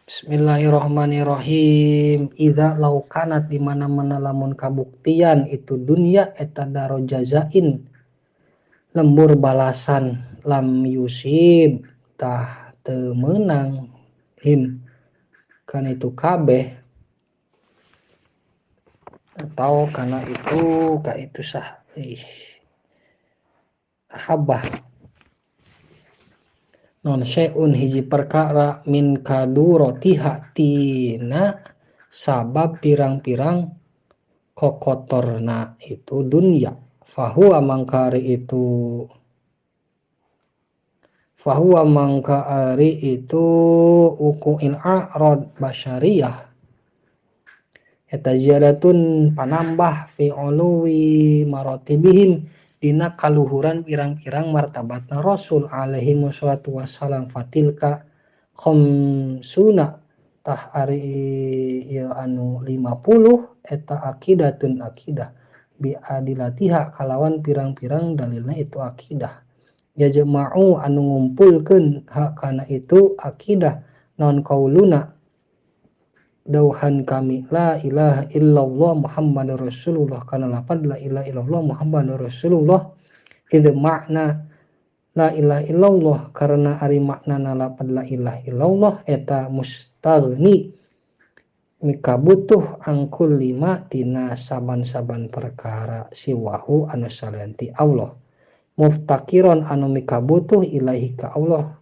Bismillahirrahmanirrahim. Idza laukanat di mana-mana lamun kabuktian itu dunia eta daro jazain lembur balasan lam yusib tah teu meunang him kan itu kabeh atau karena itu ka itu sah habah non syai'un hiji perkara min kadurotiha tina sabab pirang-pirang kokotorna itu dunia fahuwa mangkari itu wuqu'il a'rad basyariyah eta ziyadatun panambah fi uluwi maratibihim dina kaluhuran pirang-pirang martabatna Rasul alaihi wassalatu wassalam fatilka khamsuna tah ari ieu anu 50 eta aqidatun aqidah bi adilatiha kalawan pirang-pirang dalilna itu aqidah yajma'u anu ngumpulkeun hak kana itu aqidah non qauluna dauhan kami la ilaha illallah Muhammadur Rasulullah kana lapad la ilaha illallah Muhammadur Rasulullah itu makna la ilaha illallah karena ari maknana lapad la ilaha illallah eta mustaghni mikabutuh angkul lima tina saban-saban perkara siwahu anu salianti Allah muftakiron anu mikabutuh ilahi ka Allah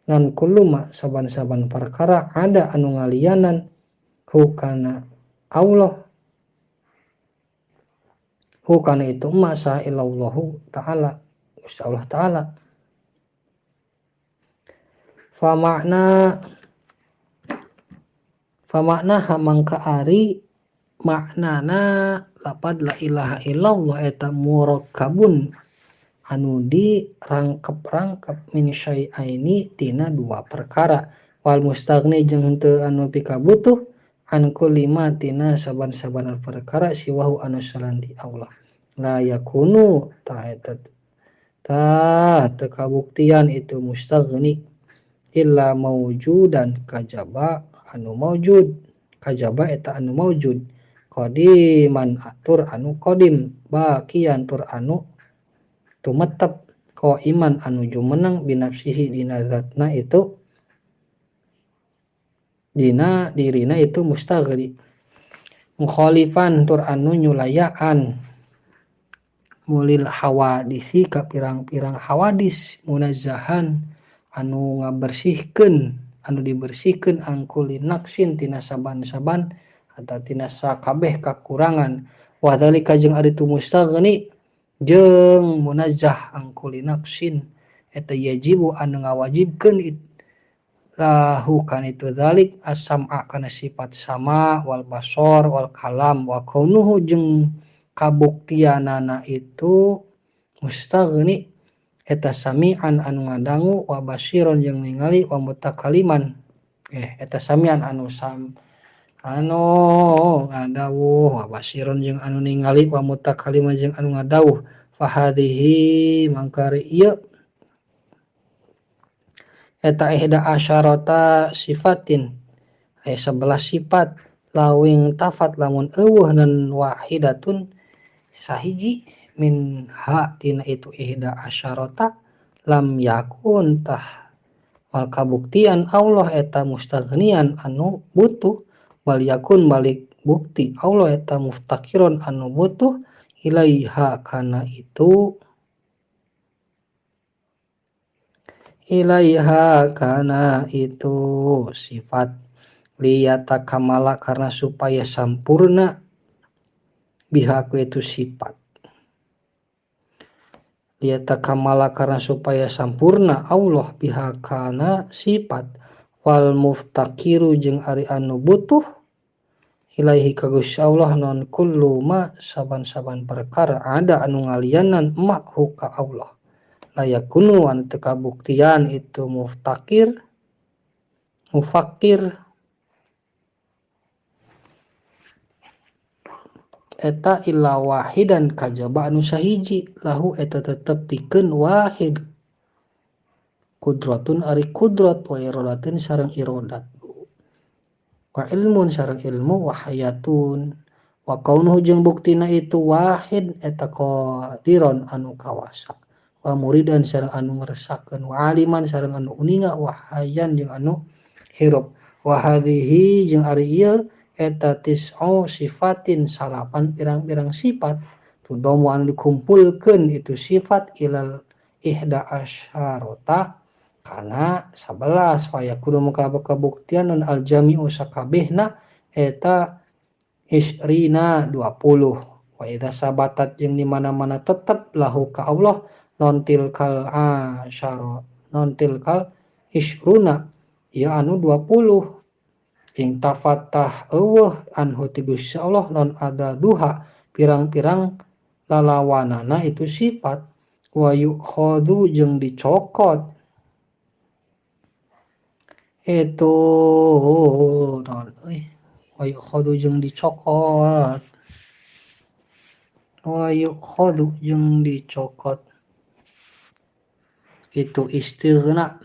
ngan kullu saban-saban perkara ada anu ngalianan hukana Allah hukana itu masa ilallahu ta'ala Gusti Allah ta'ala fa makna mangka ari maknana lapad la ilaha illallah eta murakkabun anu di rangkep-rangkep min syai'aini tina dua perkara wal mustaghni jeung henteu anu pikabutuh an kulli ma tina saban-saban perkara siwahu anu salanti Allah la yakunu ta eta ta teu kabuktian itu mustaghni illa maujudan kajaba anu maujud kajaba eta anu maujud qadiman atur anu qadim baqiyan tur anu tumetep qaiman anu jumeneng binafsihi dina zatna itu dina dirina itu mustaghni mukhalifan tur anu nyulayaan mulil hawadisi ka pirang-pirang hawadis munazzahan anu ngabersihkeun anu dibersihkeun angkuli naksin tina saban-saban atau tina sakabeh kakurangan wa dzalika jeung ari tu mustaghni jeung munazzah angkuli naksin eta yajibu anu ngawajibkeun lahu kan itu dzalik as-sam'a kana sifat sama wal basor wal kalam wa kaunuhu jeung kabuktianana itu mustaghni eta sami'an anu ngadangu wa basiron jeung ningali wa mutakaliman eta sami'an anu sam anu ngadawuh wa basiron jeung anu ningali wa mutakaliman jeung anu ngadawuh fa hadhihi mangkari ieu eta ihda asyarata sifatin aya 11 sifat lawing tafat lamun eueuh nan wahidatun sahiji min ha tina itu ihda asyarata lam yakun tah wal kabuktian Allah eta mustaghnian anu butuh wal yakun balik bukti Allah eta muftakiron anu butuh ilaiha kana itu ilaiha kana itu sifat liyata kamala karena supaya sampurna bihaku itu sifat liyata kamala karena supaya sampurna Allah bihakana sifat wal muftakiru jeung ari anu butuh ilaihi ka Gusti Allah non kullu ma saban-saban perkara ada anu ngalianan ma ka Allah layakunu anu teu kabuktian itu muftakir mufakir eta illa wahidan kajaba anu sahiji lahu eta tetep pikeun wahid kudratun ari kudrat wa iradatun sareng iradat Wa ilmun sareng ilmu wa hayatun wa kaunuhu jeung buktina itu wahid eta qadiron anu kawasa wa muridan sareng anu ngeresakeun wa aliman sareng anu uninga wa hayyan jeung anu hirup wa hadhihi jeung ari ieu eta tis'u sifatin salapan pirang-pirang sifat tudomu anu dikumpulkeun itu sifat ilal ihda asyarota kana 11 fayakunu maka kabuktian non aljami'u sakabehna eta isrina 20 wa idza sabatat jeung di mana-mana tetep lahu ka Allah non tilkal asyara non tilkal isruna ya anu 20 ing tafatah eueuh anhu ti Gusti Allah non ada duha pirang-pirang lalawanana itu sifat wa yukhadhu jeung dicokot itu non euy wa yukhadhu jeung dicokot wa yukhadhu jeung dicokot itu istighna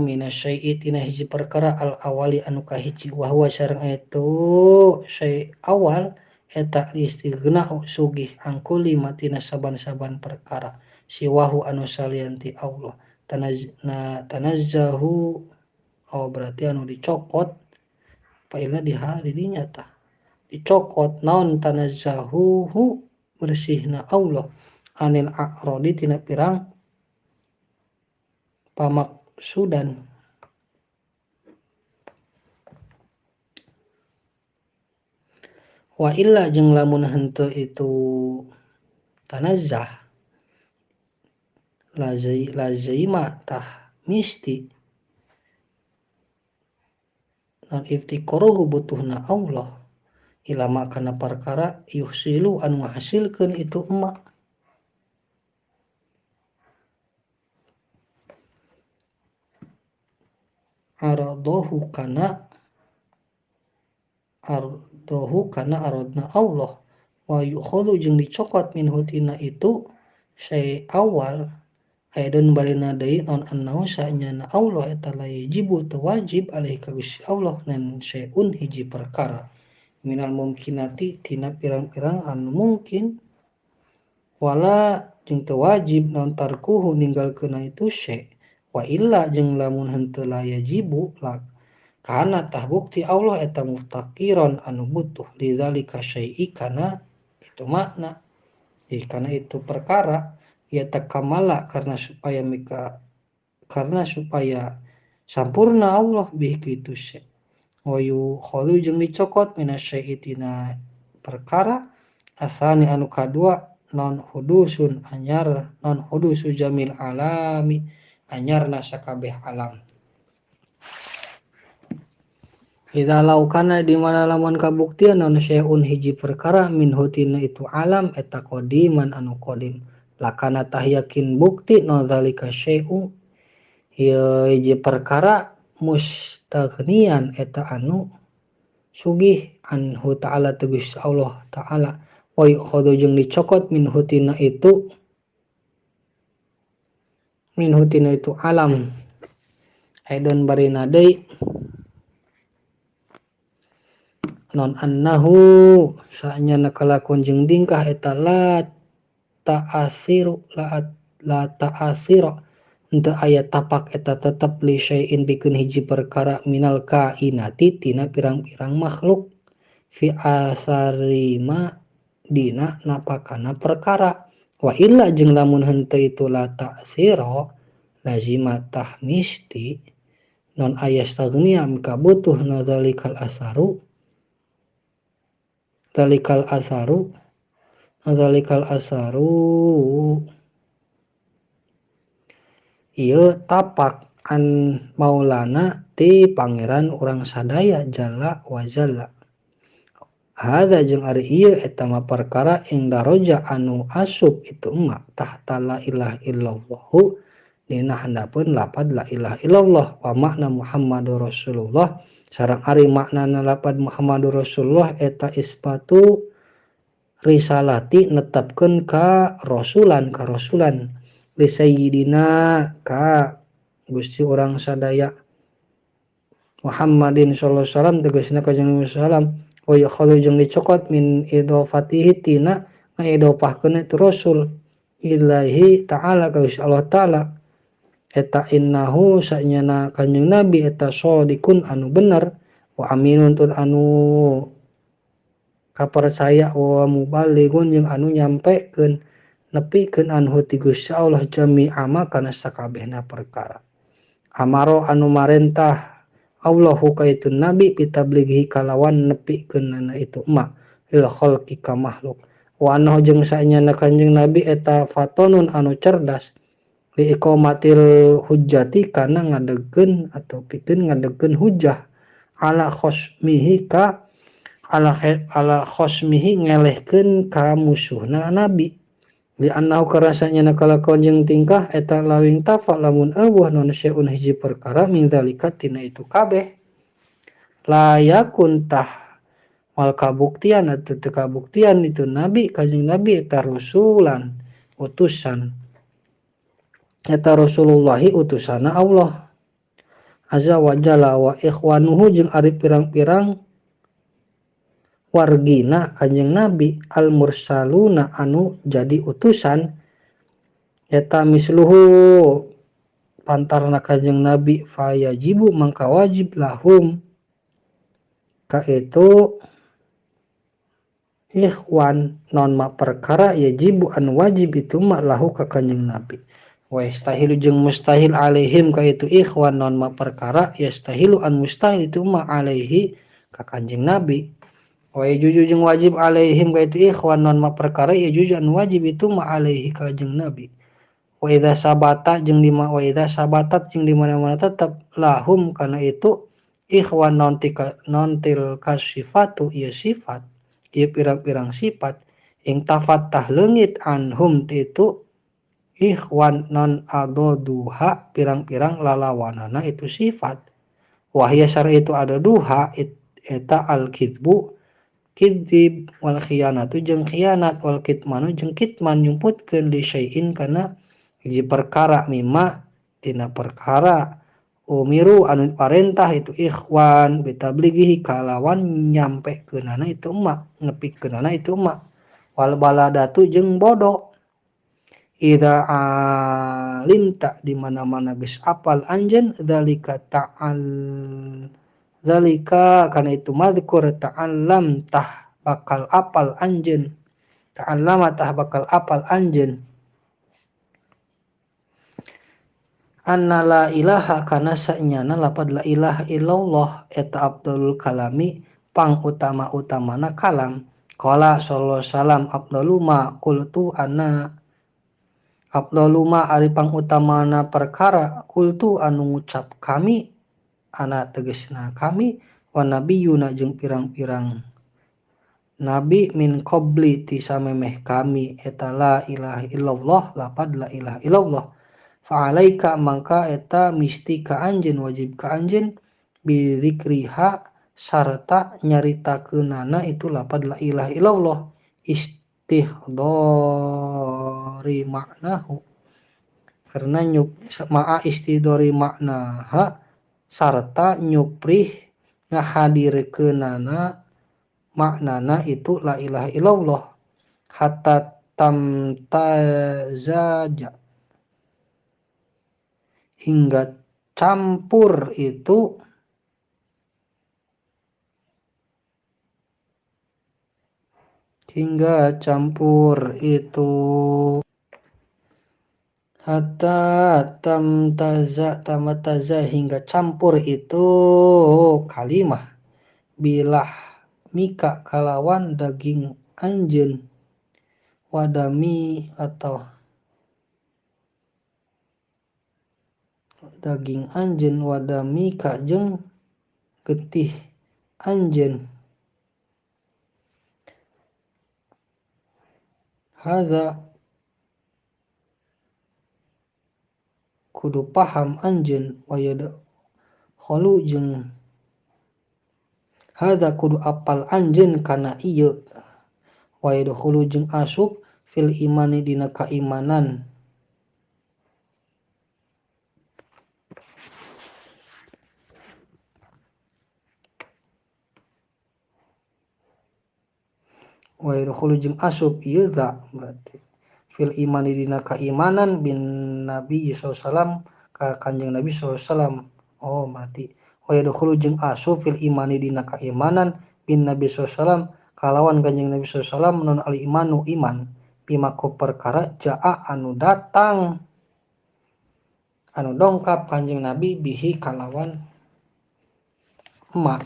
minasyai'i tina hiji perkara al awali anu kahiji wa huwa sareng itu syai awal eta istighna'u sugih angkuli matina saban-saban perkara siwahu anu salian ti Allah tanazzahu oh berarti anu dicokot pailna di dinya tah dicokot naon tanazzahu bersihna Allah anil a'radi tina pirang pamaksudan wa illa jeung lamun henteu itu tanazzah lazima tah misti non iftiqaruhu butuhna Allah ilama kana perkara yuhsilu anu ngahasilkeun itu emak aradahu kana aradna Allah wa yukhadhu jeung dicokot minhu tina itu syai awal aidon barina deui non annahu sanyana Allah eta la yajibu teu wajib alaihi ka Gusti Allah nan syai'un hiji perkara minal mumkinati tina pirang-pirang anu mungkin wala jeung teu wajib non tarkuhu ninggalkeunna itu syai' wa illa jeung lamun henteu la yajibu kana tah bukti Allah eta muftaqiron anu butuh lizalika syai'i kana itu makna jadi kana itu perkara ya takamala karena supaya mika karena supaya sampurna Allah bih kitu syai' wa yukhadhu jeung dicokot minasyai'i tina perkara asani anu kadua non hudusun anyar non hudusu jamil alami anyarna sakabeh alam. Idza laukana di mana lamun kabuktian non syai'un hiji perkara min hutina itu alam eta qadiman anu qadim lakana tah yakin bukti non zalika syai'u ieu hiji perkara mustaghnian eta anu sugih anhu ta'ala tegas Allah ta'ala wa yukhadhu jeung dicokot min hutina itu alam aidon barina deui non annahu saenyana kalakon jeung tingkah eta la ta'asiru la ta'asira henteu aya tapak eta tetep li syai'in pikeun hiji perkara minal kainati tina pirang-pirang makhluk fi asarima dina napakana perkara wa illa jeung lamun henteu itu la ta'sira lazima tahmisti non ayastaghniya mika butuh na zalikal asaru ieu tapak an maulana ti pangeran urang sadaya jalla wa jalla. Hadza jeung ari ieu eta mah perkara ing daraja anu asup itu emak tahta la ilaha illallahu Dina handapeun lapad la ilaha illallah wa makna Muhammadur Rasulullah sareng ari maknana lapad Muhammadur Rasulullah eta isbatu risalati netepkeun ka rasulan li sayyidina ka Gusti urang sadaya Muhammadin sallallahu alaihi wasallam tegasna ka kanjeng sallam wa yakhalu jeung dicokot min idhofatihi tina ngaidhofahkeun itu rasul ilahi ta'ala ka Gusti Allah ta'ala eta innahu sanyana kanjeng Nabi eta shodikun anu bener wa aminun tur anu kapercaya wa mubalighun jeung anu nyampekeun nepikeun anhu ti Gusti Allah jami'a ma kana sakabehna perkara amaro anu marentah Allahu ka itu nabi pitablighi kalawan nepikeunana itu ma lil khalqi ka makhluk wa annahu jeung sanyana kanjeng Nabi eta fatonun anu cerdas li iqamatil hujjati kana ngadegkeun atau pikeun ngadegkeun hujjah ala khosmihi ka ala khosmihi ngelehkeun ka musuhna nabi li annahu karasanya kalakuan jeung tingkah eta lawing tafa lamun eueuh non syai'un hiji perkara min zalika tina itu kabeh layakun tah wal kabuktian atau teu kabuktian itu nabi kanjeng nabi eta rasulan utusan eta Rasulullahi utusana Allah azza wa jalla wa ikhwanuhu jeung ari pirang-pirang wargina kanjeng Nabi al mursaluna anu jadi utusan eta misluhu pantarna kanjeng Nabi fayajibu mangka wajib lahum ka itu ikhwan non ma perkara yajibu an wajib itu ma lahu ka kanjeng Nabi wa yastahilu jeung mustahil alaihim ka itu ikhwan non ma perkara yastahilu an mustahil itu ma alaihi ka kanjeng Nabi wa yajuju jeung wajib alaihim ka itu ikhwan non ma perkara yajuju an wajib itu ma alaihi ka kanjeng Nabi wa idza sabata jeung di wa idza sabatat jeung di mana-mana tetep lahum kana itu ikhwan non tika non tilka sifatu ieu sifat ieu pirang-pirang sifat ing tafattah leungit anhum itu ikhwan non adoduha pirang-pirang lalawanana itu sifat wahya syar itu ada duha eta al kidbu kidzib wal khianatu jeung khianat wal kitmanu jeung kitman nyumputkeun li syai'in kana hiji perkara mimma tina perkara umiru anu parentah itu ikhwan bitablighihi kalawan nyampekeunana itu emak nepikeunana itu emak wal baladatu jeung bodoh idza alimta di mana-mana geus apal anjeun zalika ta'al zalika kana itu mazkur ta'allam tah bakal apal anjeun ta'allama tah bakal apal anjeun anna la ilaha kana sanyana lapad la ilaha illallah eta afdalul kalami pang utama-utamana kalam qala sallallahu alaihi wasallam afdalu ma qultu ana afdalu ma ari pangutamana perkara kultu anu ngucap kami ana tegasna kami wa nabiyuna jeung pirang-pirang nabi min qabli ti samemeh kami eta la ilaha illallah lapad la ilaha illallah fa alaika mangka eta misti ka anjeun wajib ka anjeun bi zikriha sarta nyaritakeunana itu lapad la ilaha illallah istihdori maknahu karena nyup ma'a istihdori maknaha sarta nyuprih ngahadirkeunana maknana itu la ilaha illallah hatta tamtazaja hingga campur itu hingga campur itu hatta tamtaza tamataza hingga campur itu kalimah bilah mika kalawan daging anjeun wadami atau daging anjeun wadami ka jeung getih anjeun. Hadza kudu paham anjeun wa yadkhulu jeung hadza kudu apal anjeun kana ieu wa yadkhulu jeung asup fil imani dina kaimanan wa yadkhulu jeung asup ieu za berarti fil imani dina kaimanan bin Nabi sallallahu alaihi wasallam ka Kanjeng Nabi sallallahu alaihi wasallam. Oh berarti wa yadkhulu jeung asup fil imani dina kaimanan bin Nabi sallallahu alaihi wasallam kalawan Kanjeng Nabi sallallahu alaihi wasallam non al imanu iman bima ku perkara jaa anu datang anu dongkap Kanjeng Nabi bihi kalawan ma.